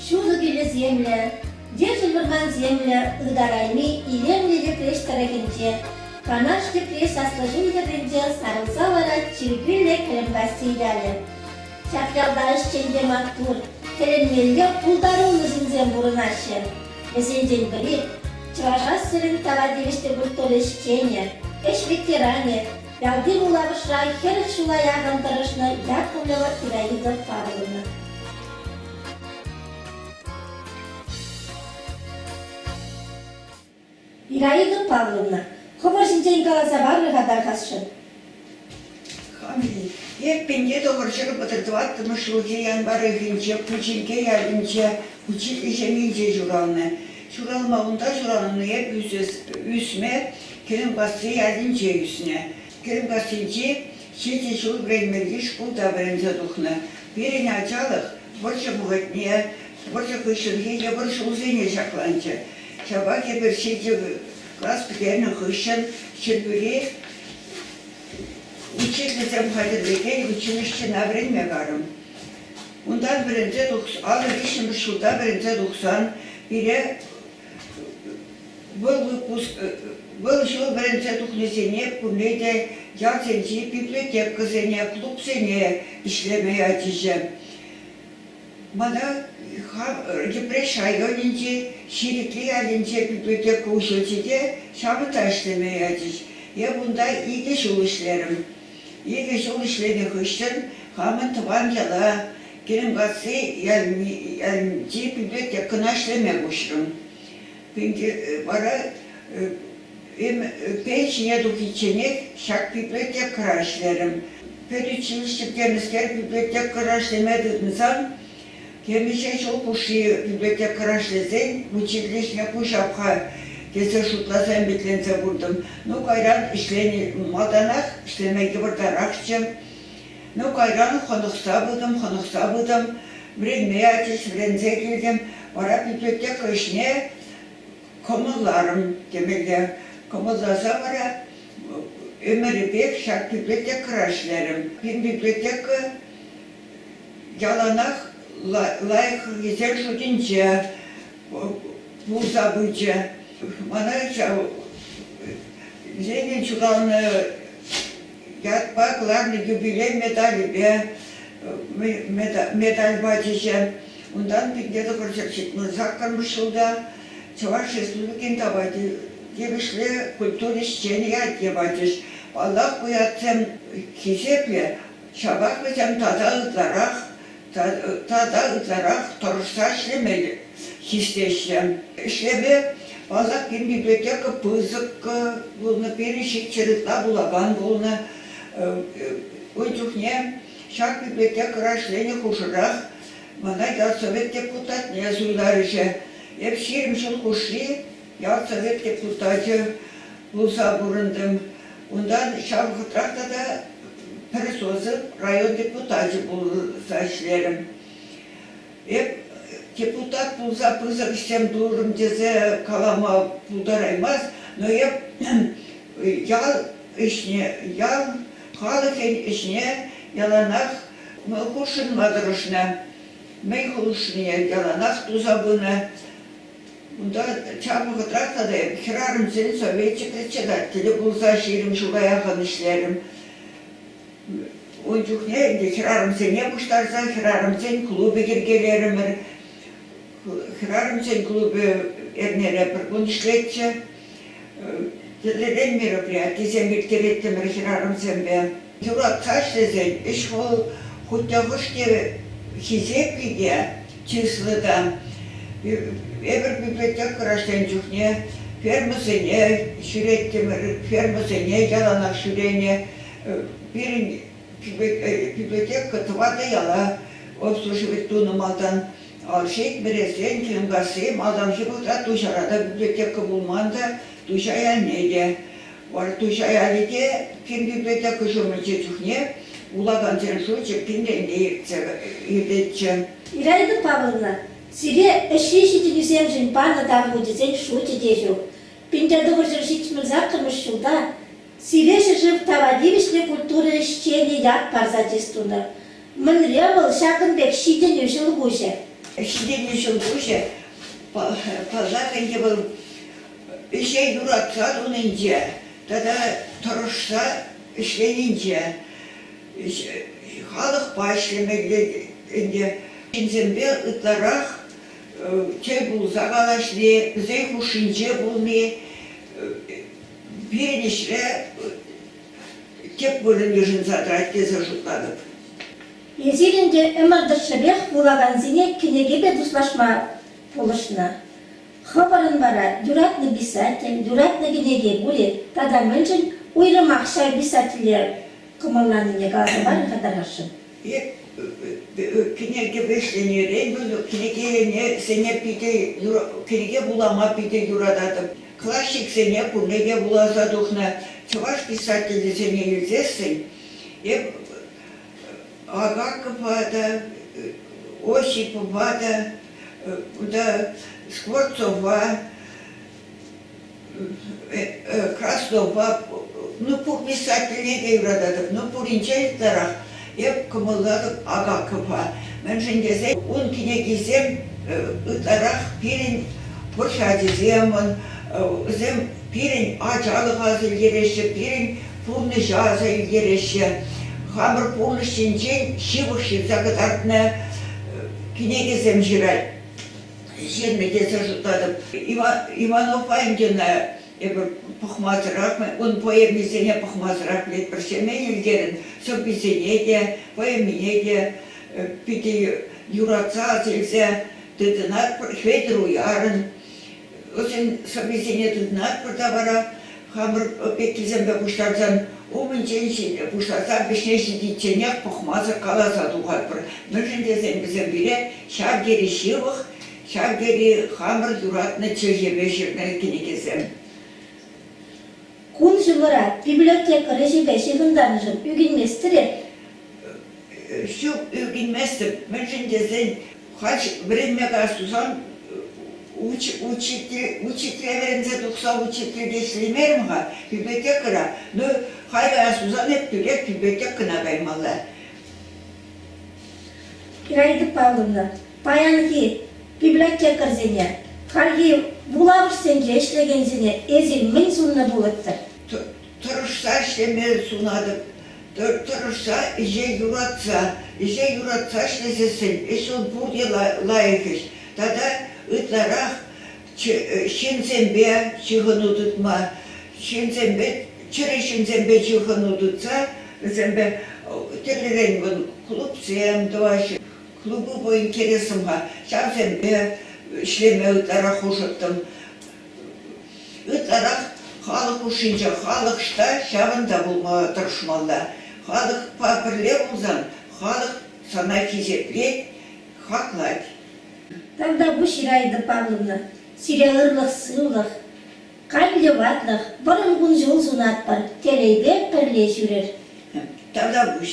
Ҫутӑ кӳлӗсемлӗ, ешӗл вӑрмансемлӗ ытарайми илемлӗ Йӗпреҫ тӑрӑхӗнче, Канаш Йӗпреҫ аслӑ ҫул хӗрринче сарӑлса ларать чиркӳллӗ Кӗлӗмкасси ялӗ. Ҫак ялта ӗҫчен те маттур, тӗлӗнмелле пултаруллӑ ҫынсем пурӑнаҫҫӗ. Вӗсенчен пӗри, Чӑваш Ассӑрӗн тава тивӗҫлӗ культура ӗҫченӗ, ӗҫ ветеранӗ, ялти вулавӑшра 40 ҫула яхӑн тӑрӑшнӑ Яковлева Ираида Павловна. Ираида Павловна, хӑвӑр ҫинчен каласа парӑр-ха тархасшӑн. Хам эппин 934 ҫулхи январь уйӑхӗнче Пучинке ялӗнче учитель ҫемйинче ҫуралнӑ. Ҫуралма унта ҫуралнӑ эп ӳсме Кӗлӗмкасси ялӗнче ӳснӗ. Кӗлӗмкассинчи ҫичӗ ҫул вӗренмелли шкулта вӗренсе тухнӑ. Пирӗн ачалӑх вӑрҫӑ вӑхӑтне, вӑрҫӑ хыҫҫӑнхи йывӑр ҫулсене ҫакланчӗ. Ҫапах эпир ҫичӗ класс пӗтернӗ хыҫҫӑн Ҫӗрпӳри учительсем хатӗрлекен училищӗна вӗренме карӑм. Унтан вӗренсе 53-мӗш ҫулта вӗренсе тухсан пире вӑл выпуск вӑл ҫул вӗренсе тухнисене пурне те ялсенчи библиотекӑсене, клубсене ӗҫлеме ячӗҫ. Мана Йӗпреҫ районӗнчи Ҫирӗкли ялӗнче библиотека уҫӑлчӗ те ҫавӑнта ӗҫлеме ячӗҫ. Эп унта икӗ ҫул ӗҫлерӗм. Икӗ ҫул ӗҫленӗ хыҫҫӑн хамӑн тӑван яла, Кӗлӗмкасси ялӗнчи библиотекӑна ӗҫлеме куҫрӑм. Вара пенсине тухичченех ҫак библиотекӑра ӗҫлерӗм. Педучилище пӗтернӗскер библиотекӑра ӗҫлеме тытӑнсан темиҫе ҫул хушши библиотекӑра ӗҫлесен училищӗне куҫап-ха тесе шутласа ӗмӗтленсе куртӑм. Ну, кайран ӗҫленӗ малтанах ӗҫлеме йывӑртарахчӗ. Ну, кайран хӑнӑхса пытӑм, хӑнӑхса пытӑм. Вӗренме ячӗҫ, вӗренсе килтӗм. Вара библиотека ӗҫне кӑмӑлларӑм темелле. Кӑмӑлласа вара ӗмӗрӗпех ҫак библиотекӑра ӗҫлерӗм. Пирӗн библиотека яланах лайӑххисен шутӗнче пулса пычӗ. Мана ҫав Ленин ҫуралнӑ ятпа кӑларнӑ юбилей медалӗпе медаль пачӗҫ. Унтан 1978 ҫулта Чӑваш Республикин тава тивӗҫлӗ культура ӗҫченӗ ятне пачӗҫ. Паллах, ку ятсем хисеплӗ, ҫапах вӗсем тата ытларах тата ытларах тӑрӑшса ӗҫлеме хистеҫҫӗ. Ӗҫлеме, паллах, пирӗн библиотека пысӑк пулнӑ, пирӗн ҫиччӗр ытла вулакан пулнӑ. Ун чухне ҫак библиотекӑра ӗҫленӗ хушӑрах мана ял совет депутатне суйларӗҫ. Эп 20 ҫул хушши ял совет депутачӗ пулса пурӑнтӑм. Унтан ҫав вӑхӑтрах тата пӗр созыв район депутачӗ пулса ӗҫлерӗм. Эп депутат пулса пысӑк ӗҫсем турӑм тесе калама пултараймасть, но эп ял ӗҫне, ял халӑхӗн ӗҫне яланах хутшӑнма тӑрӑшнӑ. Мӗн хушнине яланах туса пынӑ. Унта ҫав вӑхӑтрах тата эп хӗрарӑмсен совечӗ председателӗ пулса 20 ҫула яхӑн ӗҫлерӗм. Ун чухне ӗнтӗ хӗрарӑмсене пуҫтарса хӗрарӑмсен клубӗ йӗркелерӗмӗр. Хӗрарӑмсен клубӗ эрнере пӗр кун ӗҫлетчӗ. Тӗрлӗрен мероприятисем ирттереттӗмӗр хӗрарӑмсемпе. Юратса ӗҫлесен ӗҫ вӑл хуть те хӑш те хисеплӗ те, чыслӑ та. Эпир библиотекӑра ӗҫленӗ чухне фермӑсене ҫӳреттӗмӗр, фермӑсене яланах ҫӳренӗ. Пирӗн библиотека тӑватӑ яла обслуживать тунӑ малтан. Алшик, Вӗресен, Кӗлӗмкасси малтанхи вӑхӑтра Туҫара та библиотека пулман та, Туҫа ялне те. Вара Туҫа ялӗ те пин библиотека ҫумӗнче чухне вулакансен шучӗ пинрен те иртсе иртетчӗ. Ираида Павловна, сире ӗҫри ҫитӗнӳсемшӗн панӑ тав хучӗсен шучӗ те ҫук. 1978 ҫулта сире ҫӗршыв тава тивӗҫлӗ культура ӗҫченӗ ят парса чыс тунӑ. Мӗнле вӑл ҫакӑн пек ҫитӗнӳ ҫӑлкуҫӗ? Ҫитӗннӗ ҫӑлкуҫӗ, паллах ӗнтӗ вӑл ӗҫе юратса тунинче тата тӑрӑшса ӗҫленинче халӑхпа ӗҫлемелле ӗнтӗ. Ҫынсемпе ытларах тӗл пулса калаҫни, вӗсен хушшинче пулни пирӗн ӗҫре тӗп вырӑн йышӑнса тӑрать тесе шутлатӑп. Эсир ӗнтӗ ӗмӗр тӑршшӗпех вулакансене кӗнекепе туслашма пулӑшнӑ. Хӑвӑрӑн вара юратнӑ писатель, юратнӑ кӗнеке пур-и тата мӗншӗн уйрӑмах ҫав писателе кӑмӑлланине каласа парӑр-ха тархасшӑн. Кӗнеке вӗҫленӗрен кӗнекесене питӗ кӗнеке вулама питӗ юрататӑп. Классиксене пурне те вуласа тухнӑ. Чӑваш писателӗсене илсессӗн эп Агакова та, Осипова та, унта Скворцова, Краснова, ну, пур писателе те юрататӑп, но пуринчен ытларах эп кӑмӑллатӑп Агакова. Мӗншӗн тесен ун кӗнекисем ытларах пирӗн вӑрҫӑ ачисем, вӗсем пирӗн ачалӑха аса илтереҫҫӗ, пирӗн пурнӑҫа аса илтереҫҫӗ. Хамӑр пурнӑҫ ҫинчен ҫывӑх ҫырса кӑтартнӑ кӗнекесем ҫырать. Ҫырнӑ тесе шутлатӑп. Иванов ӗнтӗ эпир пӑхмасӑрах, ун поэмисене пӑхмасӑрах пӗлетпӗр. Ҫемен Элкерӗн сӑввисене те, поэмине те питӗ юратса аса илсе тытӑнатпӑр. Хветӗр Уярӑн Вӗсен сӑввисене тытӑнатпӑр та вара хамӑр пеккисемпе пуҫтарсан умӗнчен пуҫласа вӗҫне ҫитичченех пӑхмасӑр каласа тухатпӑр. Мӗншӗн тесен вӗсем пире ҫав тери ҫывӑх, ҫав тери хамӑр юратнӑ чӗлхепе ҫырнӑ кӗнекесем. Кун-ҫулӑра библиотекарь ӗҫӗпе ҫыхӑнтарнӑшӑн ӳкӗнместӗр-и? Ҫук, ӳкӗнместӗп. Мӗншӗн тесен халь вӗренме каяс тусан учитель, учителе вӗренсе тухса учительте ӗҫлемерӗм-ха библиотекӑра. Ну, халь каяс тусан эп тӳрех библиотекӑна каймалла. Ираида Павловна, паянхи библиотекарьсене, хальхи вулавӑшсенче ӗҫлекенсене эсир мӗн суннӑ пулӑттӑр? Тӑрӑшса ӗҫлеме сунатӑп. Тӑрӑшса, ӗҫе юратса, ӗҫе юратса ӗҫлесессӗн ӗҫ вӑл пурте лайӑх ӗҫ. Тата ытларах ҫынсемпе ҫыхӑну тытма, ҫынсемпе, чӗрӗ ҫынсемпе ҫыхӑну тытса вӗсемпе тӗрлӗрен клубсем тӑваҫҫӗ. Клубу по интересам-ха, ҫавсемпе ӗҫлеме ытларах хушӑттӑм. Ытларах халӑх хушшинче халӑх ӑҫта ҫавӑнта пулма тӑрӑшмалла. Халӑхпа пӗрле пулсан халӑх сана хисеплет, хаклать. Тавтапуҫ, Ираида Павловна, сире ырлӑх-сывлӑх, канлӗ ватлӑх, вӑрӑм кун-ҫул сунатпӑр, телейпе пӗрле ҫӳрӗр. Тавтапуҫ.